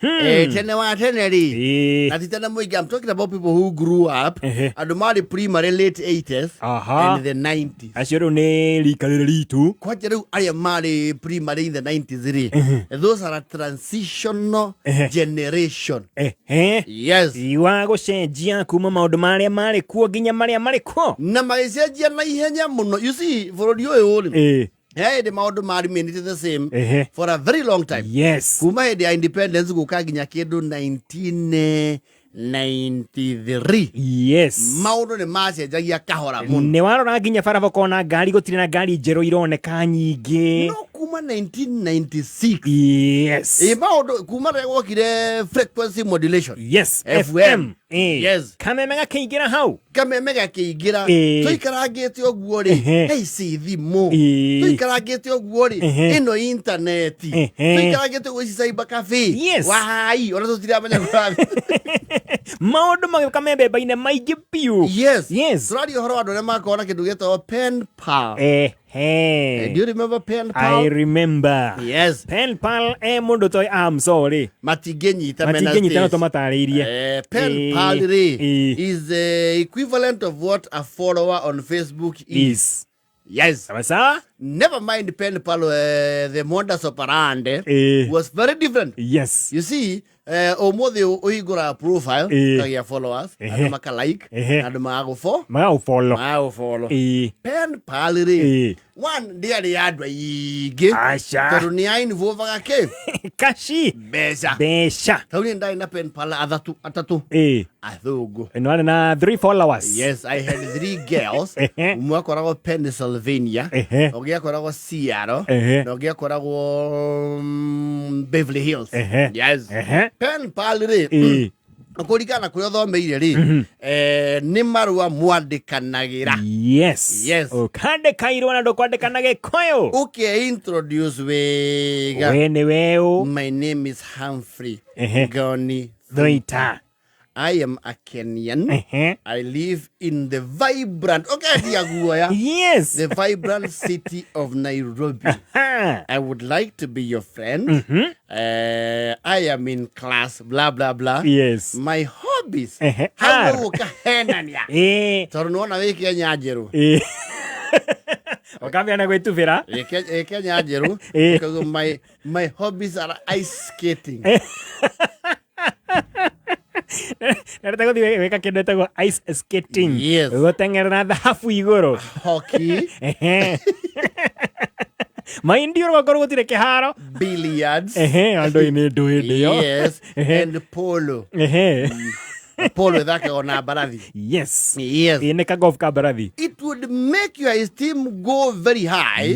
Tene wa tene rĩ, na ti tene mũingĩ, I'm talking about people who grew up, andũ marĩ primary late 80s and the 90s. Acio rĩu nĩ rika rĩrĩ ritũ. Kwanja rĩu arĩa marĩ primary in the 90s rĩ, those are a transitional generation. Yes. Wa gũcenjia kuma maũndũ marĩa marĩ kuo nginya marĩa marĩ kuo. Na magĩcenjia na ihenya mũno. You see, bũrũri ũyũ rĩ, he hĩndĩ maũndũ ma remained the same for a very long time, kuma hĩndĩ ya independence gũka nginya kĩndũ 1993. Maũndũ nĩ macenjagia kahora mũno. Nĩ warora nginya baraba ũkona ngari gũtirĩ na ngari njerũ ironeka nyingĩ. No kuma 1996, ĩ maũndũ kuma rĩrĩa gwokire frequency modulation, FM. Kameme gakĩingĩra hau. Kameme gakĩingĩra. Tũikarangĩte ũguo rĩ, he ici thimũ, tũikarangĩte ũguo rĩ, ĩno intaneti, tũikarangĩte ũguo ici cyber cafe, wahai ona tũtiramenya kũrathiĩ. Maũndũ magĩũka membemba-inĩ maingĩ biũ. Tũraria ũhoro wa andũ arĩa makoragwo na kĩndũ gĩtagwo pen pal. Do you remember pen I pal? remember. Yes. Pen pal, mũndũ toĩ, I'm sorry. Matingĩnyita mena Matingĩnyita no space. tũmatarĩirie. Pen pal rĩ, is the equivalent of what a follower on Facebook is. Is. Sawa sawa. Never mind pen pal, the modus operandi was very different. You see, ũmũthĩ ũhingũraga profile, ũkagĩa followers, andũ maka like, andũ magagũfo Magagũfollow. Magagũfollow. Pen pal rĩ, one, ndĩarĩ ya andũ aingĩ, Aca. tondũ nĩ ya involvaga kĩ? Kashi. Mbeca. Mbeca. Tau niĩ ndarĩ na pen pal athatũ, atatũ, athũngũ. Ĩno arĩ na three followers. Yes, I had three girls. Ũmwe akoragwo Pennsylvania, ũngĩ akoragwo Seattle, na ũngĩ akoragwo Beverly Hills. Yes. Pen pal rĩ, kũringana na kũrĩa ũthomeire rĩ, nĩ marũa mwandĩkanagĩra. Ũkandĩka irũa na ndũkwandĩka na Gĩkũyũ. Ũke introduce wega. We nĩ weũ. My name is Humphrey Goni. Thuita. I am a Kenyan. I live in the vibrant, ũkendia guoya, the vibrant city of Nairobi. I would like to be your friend. I am in class, blah, blah, blah. My hobbies. Hau Are. nĩ gũkahenania. Tondũ nĩwona wĩ Kenya njerũ. Ũkambia na gwĩtubĩra. Wĩ Kenya njerũ. Ũkauga, my hobbies are ice skating. Nareta gũthiĩ gwĩka kĩndũ ĩtagwo ice skating. Gũteng'erera thahabu igũrũ. Hockey, Maindi ũrũgongo gũtirĩ kĩharo. Billiards. Andũ nĩ ndũ hĩndĩ ĩyo. Yes. And polo. Polo ĩthakagwo na mbarathi. Ĩ nĩ kagof ka mbarathi. It would make your esteem go very high.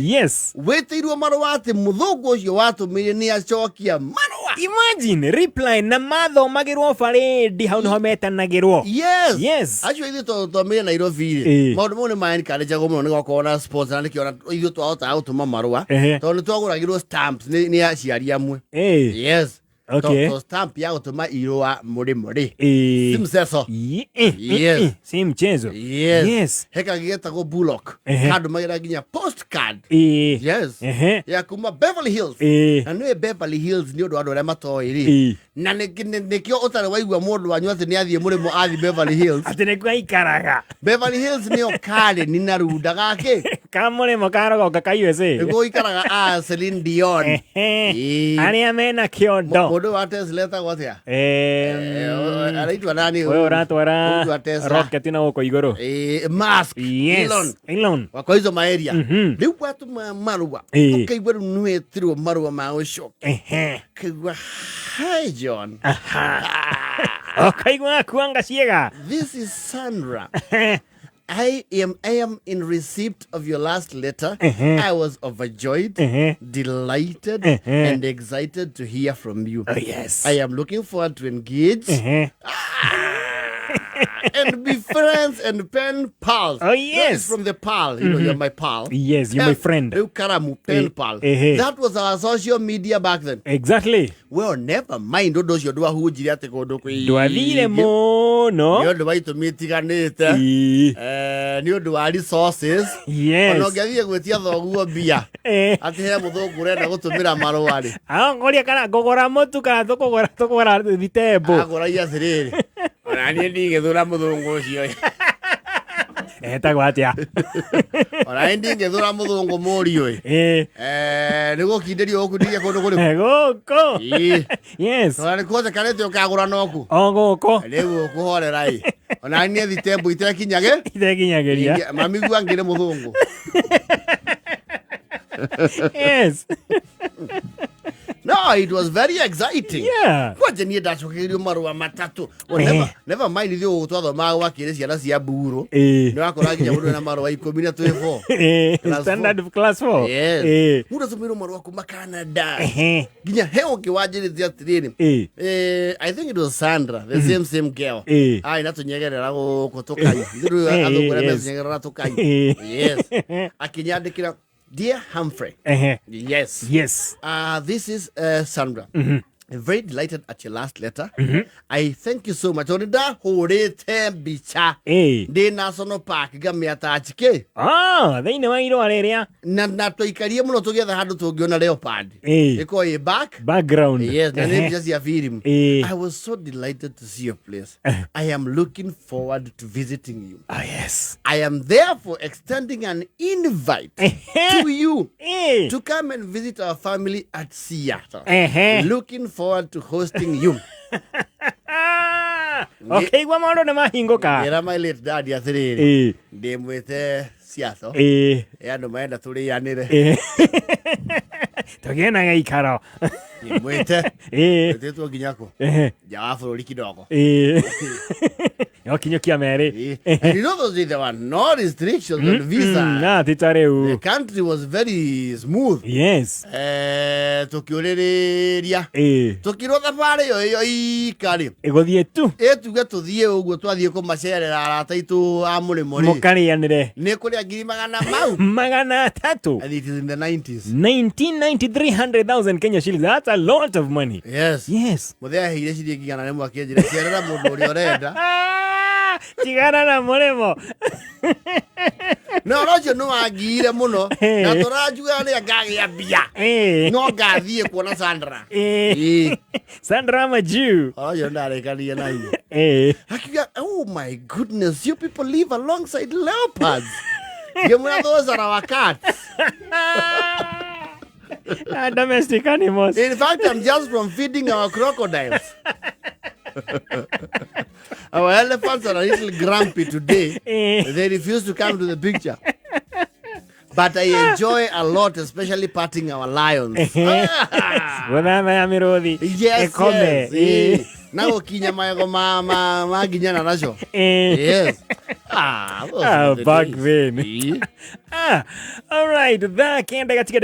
Wĩtĩirwo marũa atĩ mũthũngũ ũcio watũmĩire nĩ acokia marũa. Imagine reply na mathomagĩrwo barĩndi hau nĩho metanagĩrwo. Acio ithuĩ tũthomire Nairobi rĩ, maũndũ mau nĩ ma-encourage-agwo mũno nĩ gwakorwo na sports, na nĩkĩo ona ithuĩ twahotaga gũtũma marũa, tondũ nĩ twagũragĩrwo stamps nĩ aciari amwe. To stamp ya gũtũma irũa mũrĩmo rĩ, si mchezo. Si mchezo. He kangĩ getagwo Bullock, kandũmagĩra nginya postcard. Ya kuma Beverly Hills. Na nĩwe Beverly Hills, nĩ ũndũ wa andũ arĩa matoĩ rĩ, na nĩkĩo ũtarĩ waigua mũndũ wanyu atĩ nĩ athiĩ mũrĩmo, athiĩ Beverly Hills. Atĩ nĩkuo aikaraga. Beverly Hills nĩyo Karen na runda gake. Kamũrĩmo karogonga ka USA. Nĩguo ikaraga a Celine Dion. Arĩa mena kĩondo. Mũndũ wa Tesla etagwo atĩa? Araitwa nani? Ũyũ ũratwara Mũndũ wa Tesla. rocket na gũkũ igũrũ. Musk. Elon. Elon. Wakwa hizo maeria. Rĩu gwatũma marũa, ũkaigua rĩu nĩwetirwo marũa ma gũcokia, ũkaigua, "Hi John." Ũkaigua gakuanga ciĩga. "This is Sandra. I am in receipt of your last letter. I was overjoyed, delighted, and excited to hear from you. Oh, yes. I am looking forward to engage." And be friends and pen pals. Oh, That yes. is from the pal. You're my pal. Yes, you're my friend. Rĩu karamu, pen pal. That was our social media back then. Well, never mind ũndũ ũcio ndwahunjire atĩ kũndũ kũingĩ. Ndwathire mũno. Nĩ ũndũ wa itũmi itiganĩte. Nĩ ũndũ wa resources. Ona ũngĩathiire gwĩtia thoguo mbia atĩ he mũthũngũ ũrenda gũtũmĩra marũa rĩ, Angoria kana ngũgũra mũtu kana tũkũgũra thitembo. Agũragia atĩrĩrĩ, ona niĩ ndingĩthũra mũthũngũ ũcio. Etagwo atĩa? Ona niĩ ndingĩthũra mũthũngũ mũriũ ĩ. Nĩ gũkindĩrio gũkindĩria kũndũ kũrĩkũ? Gũkũ. Ĩ. Ona nĩ kuotekanĩte ũkagũra noku. O gũkũ. Rĩu ũkũhorera ĩ. Ona niĩ thitembo itekinyage. Itekinyagĩria. Mamigua ngĩrĩ mũthũngũ. No, it was very exciting. Kwanja niĩ ndacokeirio marũa matatũ. Oh, never mind ithuĩ gũkũ twathomaga gwakĩrĩ ciana cia mburu. Nĩ wakora nginya mũndũ ena marũa ikũmi na twĩ four. Class Standard class 4. Yes. Mũndũ atũmĩirwo marũa kuma Canada. Nginya he ũngĩ wanjĩrĩte atĩrĩrĩ. I think it was Sandra, the same girl. Ai na tũnyegerera gũkũ tũkai. Ndĩrĩ athũngũ arĩa metunyegerera tũkai. Yes. Akĩnyandĩkĩra, "Dear Humphrey." Yes. "This is Sandra. I'm very delighted at your last letter. I thank you so much." Tondũ ndahũrĩte mbica ndĩ National Park ngamĩatachi kĩ. Ah, thĩinĩ wa irũa rĩrĩa. Na twaikarie mũno tũgĩetha handũ tũngĩona leopard. Ĩkorwo ĩ back. Background. Yes, na nĩ mbica cia film. "I was so delighted to see your place. I am looking forward to visiting you. Ah, yes. I am therefore extending an invite to you to come and visit our family at Seattle. Looking forward to hosting you." Ah, ũkĩigua maũndũ nĩ mahingũka. Ngĩra my late daddy atĩrĩrĩ, ndĩmwĩte Seattle. Andũ marenda tũrĩanĩre. Tũgĩe na gĩikaro. Ndĩmwĩte. Twĩtĩtwo nginya kũ? Nja wa bũrũri kidogo. No kinyũkia merĩ. And you know those days there were no restrictions on visa. Na ti ta The rĩu. country was very smooth. Tũkĩũrĩrĩria. Tũkĩrwo thabarĩ ĩyo ĩyo ikarĩ. Ĩgũthiĩ tu. Ĩtuge tũthiĩ ũguo twathiĩ kũmacerera arata aitũ a mũrĩmo rĩ. Mũkarĩanĩre. Nĩ kũrĩa ngiri magana mau. 300. And it is in the 90s. 1990, 300,000 Kenya shillings. That's a lot of money. Yes. Yes. Mũthee aheire ciringi 100 akĩnjĩra cerera mũndũ ũrĩa ũrenda. Ah, tigana na mũrĩmo. Na ũhoro ũcio nĩ wangiire mũno. Na tũranjuga rĩrĩa ngagĩa mbia. No ngathiĩ kuona Sandra. Sandra Maju. Ũhoro ũcio ndarĩkanirie na inyuĩ. Akiuga, "Oh my goodness, you people live alongside leopards." Ngĩmwĩra, "Those are our cats." Domestic animals. "In fact, I'm just from feeding our crocodiles. Our elephants are a little grumpy today. They refuse to come to the picture. But I enjoy a lot, especially patting our lions." Gũthathaya mĩrũthi. Yes, Ĩkome. yes. Na gũkinya magego ma nginyana nacio. Yes. Ah, those were the Back days. then. Ah, all right. Thaa 9 gatiga.